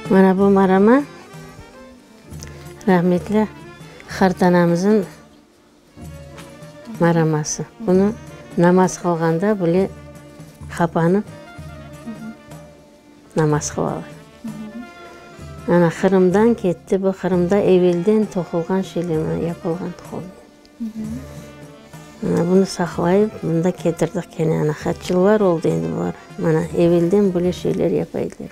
Mana bu marama rahmetli qartanamıznıñ maraması. Bunı namaz qılğanda bile qapanıp namaz qılalar. Ana Qırımdan ketti, bu Qırımda evelden toqulğan şeyler, mana yapılğan qolnen. Mana bunı saqlayıp, mında ketirdik kene, ana qaç yıllar oldı endi bular, mana evelden böyle şeyler yapa ediler.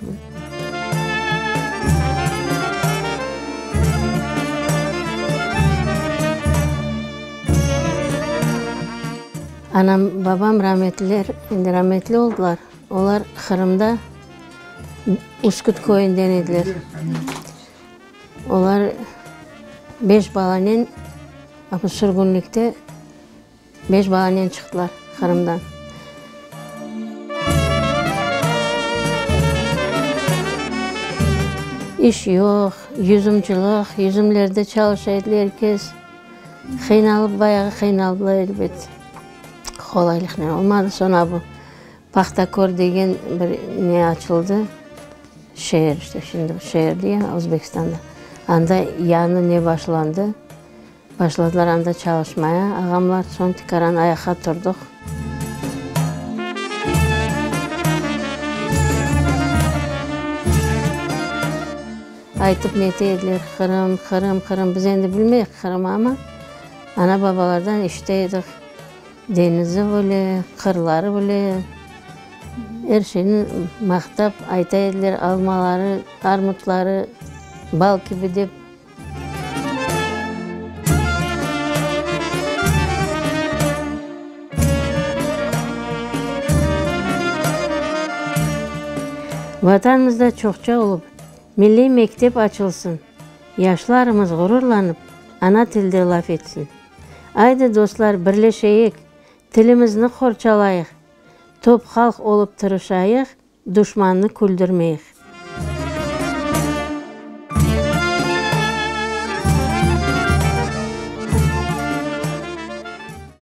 Anam, babam rametliler, endi rametli oldılar, olar Qırımda Üsküt köyünden ediler. Olar beş balanen sürgünlikte beş balanen çıqtılar Qırımdan. İş yoq, yüzümcılıq, yüzümlerde çalışa ediler er kes. Qıynalıp, bayağı qıynaldılar elbet. Qolaylıqnen olmadı. Soñra bu Pahtakor degen bir ne açıldı, şeer işte, şimdi şeer dey ya Özbekistanda. Anda yañı ne başlandı, başladılar anda çalışmaya ağamlar, soñ tikaran ayaqqa turdıq. Aytıp nete ediler, Qırım, Qırım, Qırım, biz endi bilmeyik Qırım, amma ana-babalardan işite edik. Denizi bile, qırları bile, er şeyni maqtap ayta ediler, almaları, armutları bal kibi dep. Vatanımızda çoqça olıp, milliy mektep açılsın, yaşlarımız ğururlanıp ana tilde laf etsin. Aydı, dostlar, birleşeyik, tilimizni qorçalayıq, top halq olıp tırışayıq, duşmannı küldürmeyik.